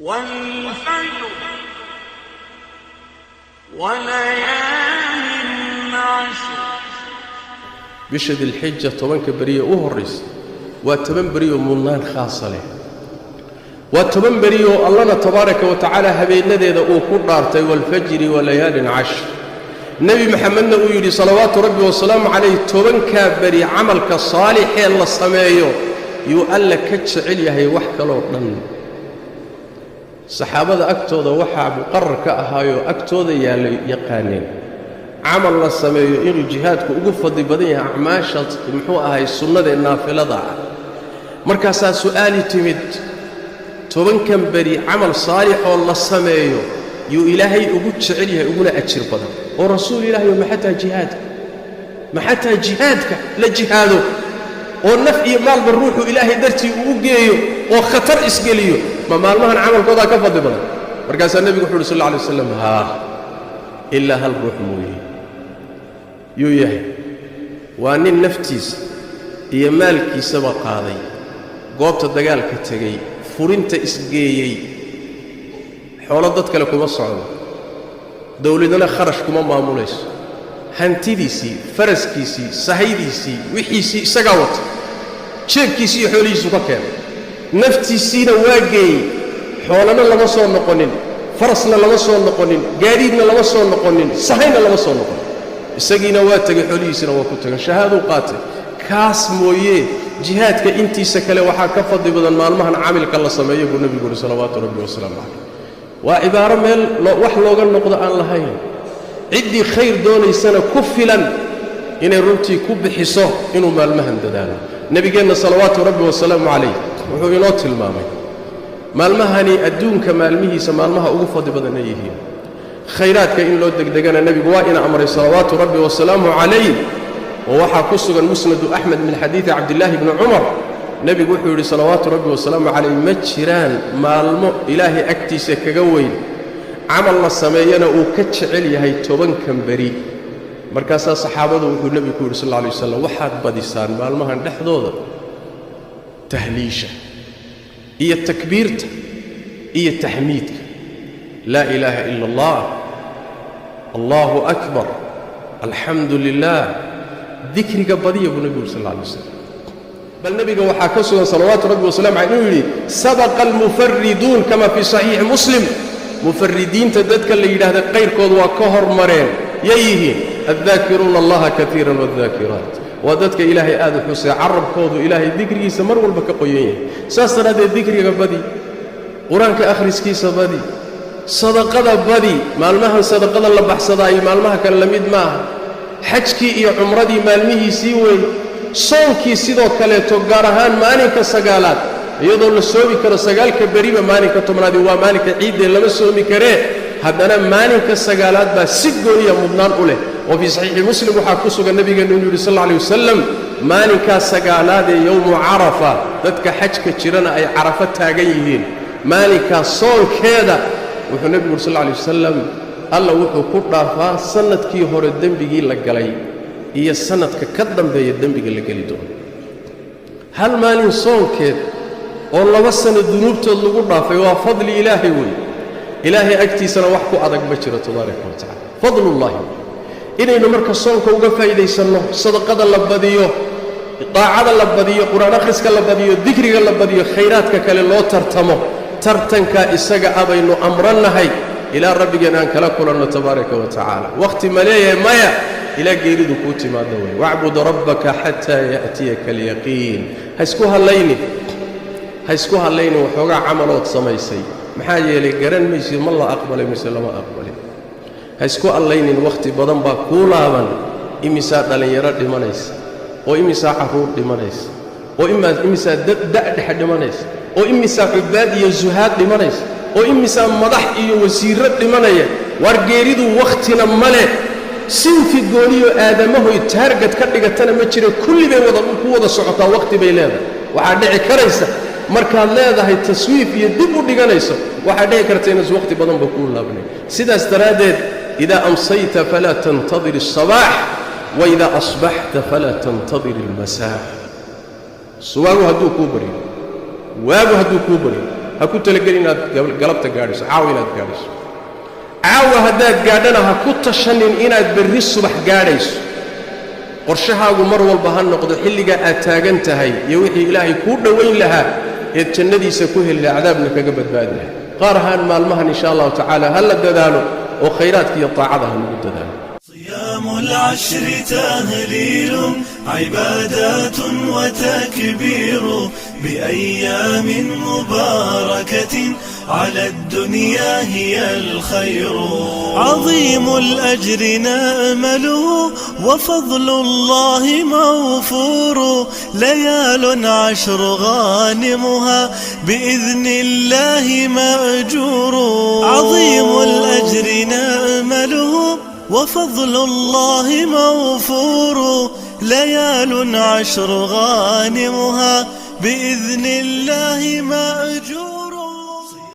والفجر وليال عشر. Bisha Dilxija 10-ka beriye u horraysa waa 10 beriyoo mudnaan khaasa leh. Waa 10 beriyoo Allana tabaaraka wa tacaala habeennadeeda uu ku dhaartay: والفجر وليال عشر. Nebi Maxamedna uu yidhi salawaatu Rabbi wasalaamu calayh, 10-kaa beri camalka saalixee la sameeyo yuu Alla ka jecel yahay wax kaloo dhan. Saxaabada agtooda waxaa muqarar ka ahaayoo agtooda yaallay, yaqaaneen, camal la sameeyo inuu jihaadku ugu fadli badan yahay acmaasha, muxuu ahay, sunnadaee naafilada ah. Markaasaa su'aali timid: 10-kan beri camal saalixoo la sameeyo yuu Ilaahay ugu jecel yahay uguna ajir badan? Oo Rasuul Ilahay, ma xataa jihaadka? Ma xataa jihaadka la jihaado oo naf iyo maalba ruuxu Ilaahay dartii uu u geeyo oo khatar isgeliyo, ma maalmahan camalkoodaa ka fadli badan? Markaasaa nebigu wuxu uhi sal alla alay waslam: "Haa, ilaa hal ruux mooye." Yuu yahay? Waa nin naftiisa iyo maalkiisaba qaaday, goobta dagaalka tegey, furinta isgeeyey. Xoolo dad kale kuma socdo, dawladana kharash kuma maamulayso. Hantidiisii, faraskiisii, sahaydiisii, wixiisii isagaa wata, jeebkiisii iyo xoolihiisu ka keenay, naftiisiina waa geeyey. Xoolana lama soo noqonin, farasna lama soo noqonin, gaadiidna lama soo noqonin, sahayna lama soo noqonin. Isagiina waa tegey, xoolihiisina waa ku tegan, shahaaduu qaatay. Kaas mooyee, jihaadka intiisa kale waxaa ka fadli badan maalmahan camilka la sameeyo, buu nebigu uhi salawaatu Rabbi wasalaamu calayh. Waa cibaaro meel wax looga noqdo aan lahayn. Ciddii khayr doonaysana ku filan inay runtii ku bixiso inuu maalmahan dadaalo. Nebigeenna salawaatu Rabbi wasalaamu calayh wuxuu inoo tilmaamay maalmahani adduunka maalmihiisa maalmaha ugu fadli badan ay yihiin. Khayraadka in loo degdegana nebigu waa ina amray salawaatu Rabbi wasalaamu calayh. Oo waxaa ku sugan Musnadu Axmed min xadiidi Cabdillaahi bni Cumar, nebigu wuxuu yidhi salawaatu Rabbi wasalaamu calayh: "Ma jiraan maalmo Ilaahay agtiisa kaga weyn, camal la sameeyana uu ka jecel yahay 10-kan beri." Markaasaa saxaabadu wuxuu nebigu ku yidhi sal alla alay wasalam: "Waxaad badisaan maalmahan dhexdooda tahliisha iyo takbiirta iyo taxmiidka: laa ilaaha ila Allah, Allahu akbar, alxamdu lilah, dikriga badiya," buu nebigu yuri sal alla alay wasalam. Bal nebiga waxaa ka sugan salawaatu Rabbi wasalamu caleyh inuu yidhi: "سبق المفردون"، كما في صحيح مسلم. Mufaridiinta dadka la yidhaahda qayrkood waa ka hormareen. Yay yihiin? الذاكرون الله كثيرا والذاكرات. Waa dadka Ilaahay aad u xusay, carabkoodu Ilaahay dikrigiisa mar walba ka qoyan yahay. Saas daraaddeed dikriga badi, Qur-aanka akhriskiisa badi, sadaqada badi. Maalmahan sadaqada la baxsadaayo maalmaha kale la mid maaha. Xajkii iyo cumradii maalmihiisii weyn, soonkii sidoo kaleeto, gaar ahaan maalinka sagaalaad, iyadoo la soomi karo 9-ka beriba. Maalinka 10-aadi waa maalinka ciiddee, lama soomi karee, haddana maalinka sagaalaad baa si gooniya mudnaan u leh. Oo fii Saxiixi Muslim waxaa ku sugan nebigeennu inuu yidhi sal alla alay wasalam: maalinkaa sagaalaadee yowmu Carafa, dadka xajka jirana ay Carafo taagan yihiin, maalinkaa soonkeeda, wuxuu nebigu yuri sal alla alay wasalam, Alla wuxuu ku dhaafaa sannadkii hore dembigii la galay iyo sannadka ka dambeeya dembiga la geli doono. Hal maalin soonkeed oo 2 sano dunuubtood lagu dhaafay waa fadli Ilaahay weeye. Ilaahay agtiisana wax ku adag ma jiro tabaaraka wa tacala. Fadlullaahi inaynu marka soonka uga faa'iidaysanno, sadaqada la badiyo, daacada la badiyo, Qur-aan akhriska la badiyo, dikriga la badiyo, khayraadka kale loo tartamo. Tartanka isaga abaynu amrannahay ilaa Rabbigeen aan kala kulanno tabaaraka wa tacaala. Wakhti ma leeyahay? Maya, ilaa geeridu kuu timaaddo wey. واعبد ربك حتى يأتيك اليقين. Ha isku hadlaynin, ha isku hadlaynin waxoogaa camalood samaysay, maxaa yeelay garan maysid ma la aqbalay mise lama aqbalin. Ha isku allaynin wakhti badan baa kuu laaban. Imisaa dhallinyaro dhimanaysa, oo imisaa carruur dhimanaysa, oo imisaa da'dhex dhimanaysa, oo imisaa cubaad iyo zuhaad dhimanaysa, oo imisaa madax iyo wasiirro dhimanaya? Waar geeridu wakhtina ma leh, sinfi gooniyo aadamahoy target ka dhigatana ma jira. Kulli bay wada ku wada socotaa, wakhti bay leedahay. Waxaa dhici karaysa markaad leedahay taswiif iyo dib u dhiganayso, waxaa dhici karta inays wakhti badanba kuu laabnay. Sidaas daraaddeed إذا أمسيت فلا تنتظر الصباح، وإذا أصبحت فلا تنتظر المساء. Suwaagu hadduu kuu baryo, waagu hadduu kuu baryo, ha Ha ku talagelin inaad galabta gaadhayso, caawa inaad gaadhayso. Caawa haddaad gaadhana ha ku tashanin inaad berri subax gaadhayso. Qorshahaagu mar walba ha noqdo xilligaa aad taagan tahay iyo wixii Ilaahay kuu dhowayn lahaa eed jannadiisa ku heli lahaa, cadaabna kaga badbaadi lahaa. Qaar ahaan maalmahan, insha Allahu tacaala, ha la dadaalo oo khayraadka iyo taacada ha lagu dadaalo. صيام العشر تهليل، عبادات وتكبير، بأيام مباركة على الدنيا هي الخير. عظيم الأجر نأمله وفضل الله موفور. ليال عشر غانمها بإذن الله مأجور. عظيم الأجر نأمله وفضل الله موفور. ليال عشر غانمها بإذن الله مأجور.